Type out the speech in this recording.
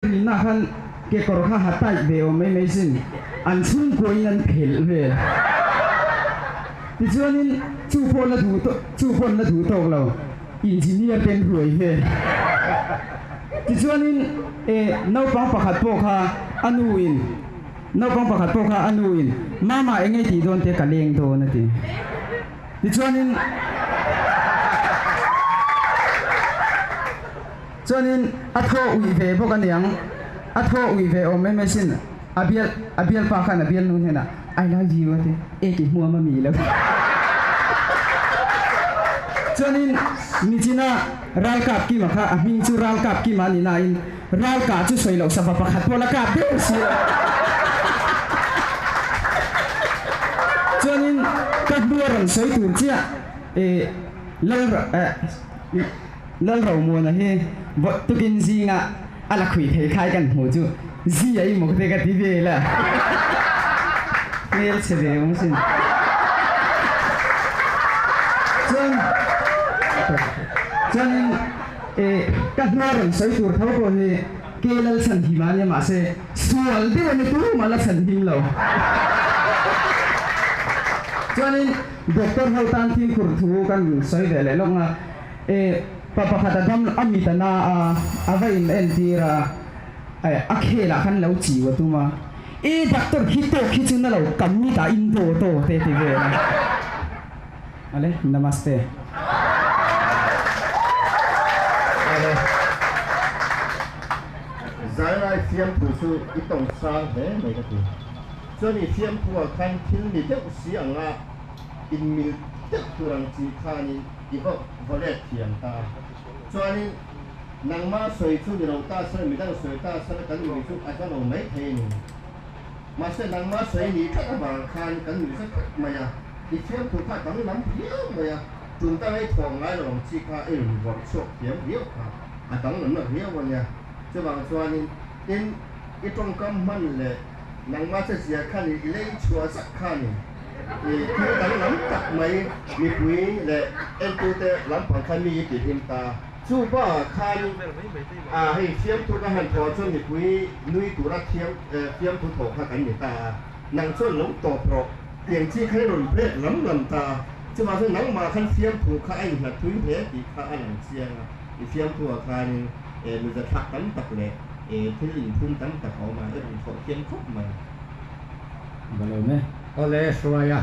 Rinna khan kekawr kha ha tight ve awm mai mai sin, an chhungkua in an phelh vel. Tichuanin chu pawh la duh tawk chu pawn la duh tawk lo, engineer te an ruai vel. Tichuanin e naupang pakhat pawh kha a nu in naupang pakhat pawh kha a nu in mama eng nge tih dawn te ka leng dawn a ti. Tichuanin. Chuanin a thaw uih ve bawk aniang, a thaw uih ve awm em asin, a bial a bialpa khan a bialnu hnenah I love you a ti, e ti hmuam a mi lo. Chuanin nichina Ralkap Kima kha a hming chu Ralkap Kima a ni nain Ralkah chu sawi loh sava pakhat pawh la kap deuh si lo. Chuanin ka hnua rawn sawi tur chiah e Lal eh. Lalromuana hi vawt tukin zinga a la khui thei khai kan hmuh chu zi a imawk te ka ti vel a, hmel chhe ve awm sin. Chuan chuanin e ka hnuai rawn sawi tur tho pawh hi ke lal chhan him a nia mahse sual deuh a ni tumah la chhan him lo. Chuanin doctor ho tan fimkhur thu kan sawi ve leh lawk nga. E, pa pakhat a dam a mit a na a, a va in entir a, e, a khel ah khan lo chiu a tum a, e doctor hi tawk hi chu na lo kam mit ah in daw taw te ti vel a. Ale, namaste. Ale, Zailai fiamthu chu i tawng sang hle mai ka ti. Chuan i fiamthu ah khan thil ni deuh si anga inmil deuh tur ang chi khanin I va va let thiam ta. Chuanin nangma sawi chu ni lo ta sela, midang sawi ta sela kan nui chu a za lo mai thei a ni. Mahse nangma sawi ni tlat avang khan kan nui za tlat mai a, i fiamthu kha a danglam riau mai a, tum dang ei thawm ngai lo ang chi kha i rawn vawrh chhuak thiam riau kha a danglamna riau a nia. Chuvang chuanin tin i tawngkam hman leh nangma che zia khan i lei chhuah zak kha a ni. I thil danglam tak mai mipui leh entute lampang khan mi i tih hlim ta. Chu bakah khan a hei fiamthu ka han thawh chuan mipui nui tura thiam fiamthu thawh kha kan ni ta a, nang chuan lo tawp rawh tiang chi kha i rawn break lam lam ta a, chuvang chuan nangmah khan fiamthu kha a inhlat thui hle tih kha a lang chiang a, i fiamthu ah khanin nuzathlak tam tak leh thil inphum tam tak a awm a, i rawn thawh thiam khawp mai. Va lo me. Awle Hruaia.